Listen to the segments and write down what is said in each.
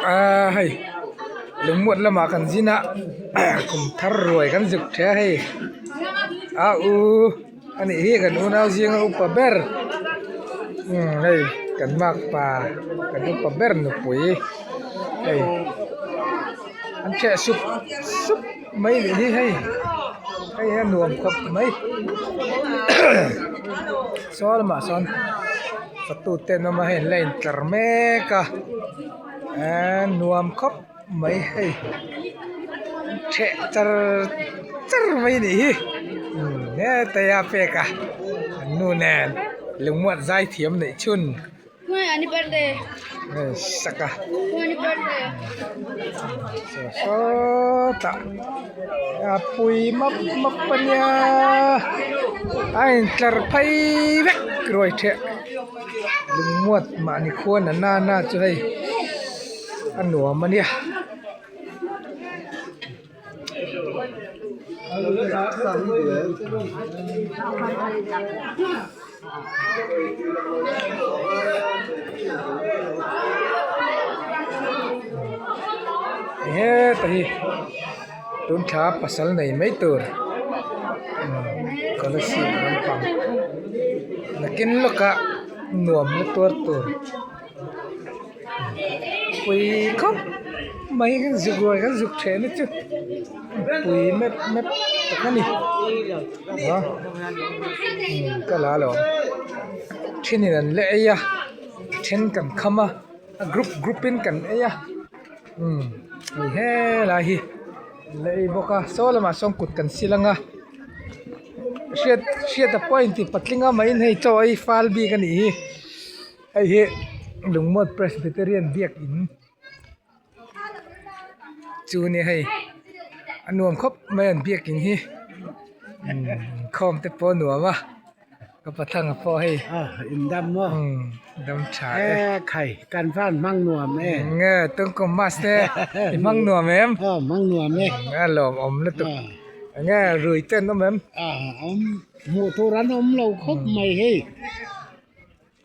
ອາ ໃຫ້ ລຸງໝວດລະມາກັນຊິນະ ກຸມທະລວຍກັນສຸກແທ້ໃຫ້ ອາ ອູ ອັນນີ້ເຮກັນອູນາວຊິງອຸປະເບັດ ອືມ ໃຫ້ກັນມາກປາ ກັນອຸປະເບັດໜູປຸຍ ໃຫ້ ອັນແຊະສຸບ ສຸບໄມ້ນີ້ໃຫ້ ໃຫ້ນວມຄົບໄມ້ ຊອນມາຊອນ ປະຕູເຕັນອອກມາເຫັນແລນເຕີເມກາ ອາ ນວມຄົບໄມ້ໃຫ້ ແຊະຈະ ຈະໄມ້ນີ້ ອືມ ແນ່ ແຕ່ຢາເປກາ ນູແນນ ລຸງໝວດຊາຍທຽມໃນຊຸນ Wah, ini birthday. ເອີ ສັກກະ Wah, ini birthday. ໂຊ ໂຊຕະ ອາ ປຸຍ ມັບ ມັບປະຍາ ອາ ເຕີໄພແວັກ ກຣວຍແທະ ລຸງໝວດມານີ້ຄວນນານາ ນາຈະໄດ້ ອາ ໜວມມາເນຍ. ເຮ ຕະຮີ ຕຸນທາປາສັນໃນໄມໂຕ ອືມ ກາລະສິນລຳປາງ ນະກິນລະກະ ນວມລະຕົວໂຕ ປຸຍຄັບ ໄມ້ກັນສຸກລວຍກັນສຸກແທນນະຈຸ ປຸຍແມັບ ແມັບຕະກະນີ້ ເນາະ ອືມ ກະລາລອງ ເທນນີ້ນັ້ນແຫຼະ ເອຍະ ເທນກັນຄຳມາ ກຣຸບ ກຣຸບປິນກັນ ເອຍະ ອືມ ເຮ ລາຮີ ລະອີບໍກາ ໂຊລະມາສົ່ງກຸດກັນຊິລະງາ ເຊຍ ເຊຍຕະປອຍຕິປັດລິງອາມາອິນໃຫ້ໂຈໄອຟາລບີກັນອີ ໄອເຮ ລຸງໝວດ Presbyterian ວຽກອິນ ຈູນີ້ໃຫ້ ອາ ນວມຄົບແມ່ນວຽກອິນຮີ ອືມ ຄອມແຕ່ປໍນວມມາ ກະປະທັງພໍໃຫ້ ເອີ ອິນດຳບໍ່ ອືມ ດຳຊາ ແອ ເອີ ໄຂ່ ກັນຟານມັງນວມເອ ເອີ ຕົງກໍມາສແຕ ມັງນວມແມ່ນ ເອີ ມັງນວມເອ ອາ ຫຼອມອົມລະຕຸກ ເອີ ອາ ລຸຍເຕັ້ນນຳແມ່ນ ອາ ອຳ ໂມໂຕຣັນອຳເຫຼົ້າຄົບໃໝ່ເຮ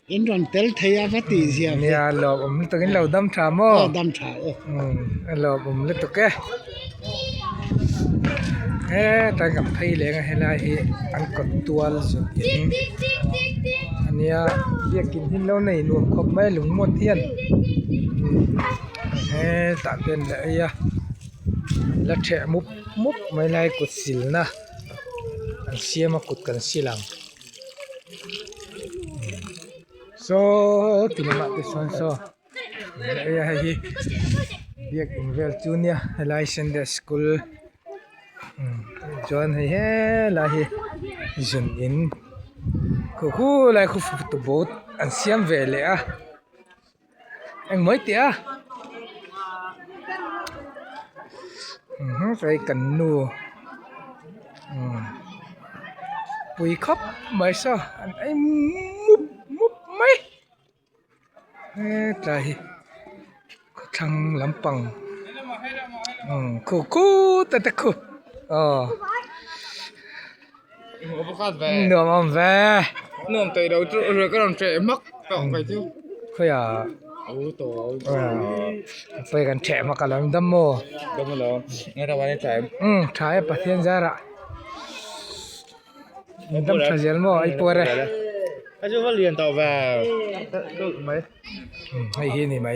ເອັນດອນເຕັນເທຍາປະຕິເຊຍ ເນຍ ລອບອມ ຕົງເຫັນເຫຼົ້າດຳຖາໝໍ ເອີ ດຳຖາ ເອີ ອືມ ລອບອມ ເລັດໂຕແກ ເອີ ຕາຍກັບໄພແລງໃຫ້ລາເຮ ອັນກອດຕົວລະສຸດ ອັນເນຍ ວຽກກິນຫີນເຫຼົ່າໃນນວມຄອບໄມ້ລຸງໝົດທຽນ ອືມ ເອີ ຕາເປັນລະອະຍະ ລະແທະມຸບ ມຸບໄມ້ລາຍກຸດສິລນະ ອັນເຊຍມາກຸດກັນຊິຫຼັງ ໂຊ ຕິນະມະຕິສອນໂຊ ເອີ ໃຫ້ວຽກອິນເວລຈູເນຍ ໃຫ້ລາຍເຊັນເດສກຸລ ອືມ ຈອນໃຫ້ແຮລາຍເຮ ຈົນອິນ ຄູຄູລາຍຄູຟຸດໂຕໂບດ ອັນຊຽມເວເລອະ ແອງມອຍເຕຍ ອືມ ໃສ່ກັນນູ ອືມ ປຸຍຄັບ ໄມຊະ ອັນໄອມຸບ ມຸບໄມ ເອີ ຕາຍ ທັງລຳປັງ ອືມ ຄູຄູ ຕະຕະຄູ ອໍ ໂອ ບໍ່ຄາດແວ ນວມອຳແວ ນວມໄຕເດົາ ເຮືອກະນຳແຈມັກ ຕອກໄປຈຸ ເພື່ອ ໂອ ໂຕ ເອີ ໄປກັນແຈມັກກະລຳດຳໂມ ດຳໂມ ໃນຕະວັນໃນໄທ ອືມ ໄທປະເທດຈາລະ ດຳຊາເຊນມໍ ໄອປົວເດ ອາຈຸວ່າລຽນຕໍ່ແບບ ອືມ ໄອເຮນີ້ໄໝ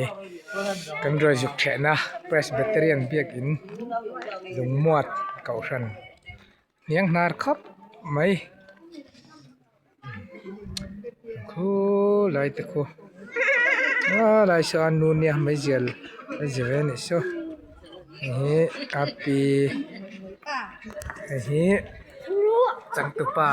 ກັນໂດຍສຸກແທນນະ Presbyterian ວຽກອິນ ລຸງມວດ ເກົາຊັນ ນຽງນາດຄັບໄໝ ໂຄ ລາຍຕະໂຄ ອາ ລາຍຊານູເນຍ ໄມເຈລ ໄມເຈເວນິໂຊ ເຮ ອາປີ ເຮ ຈັງຕຸປາ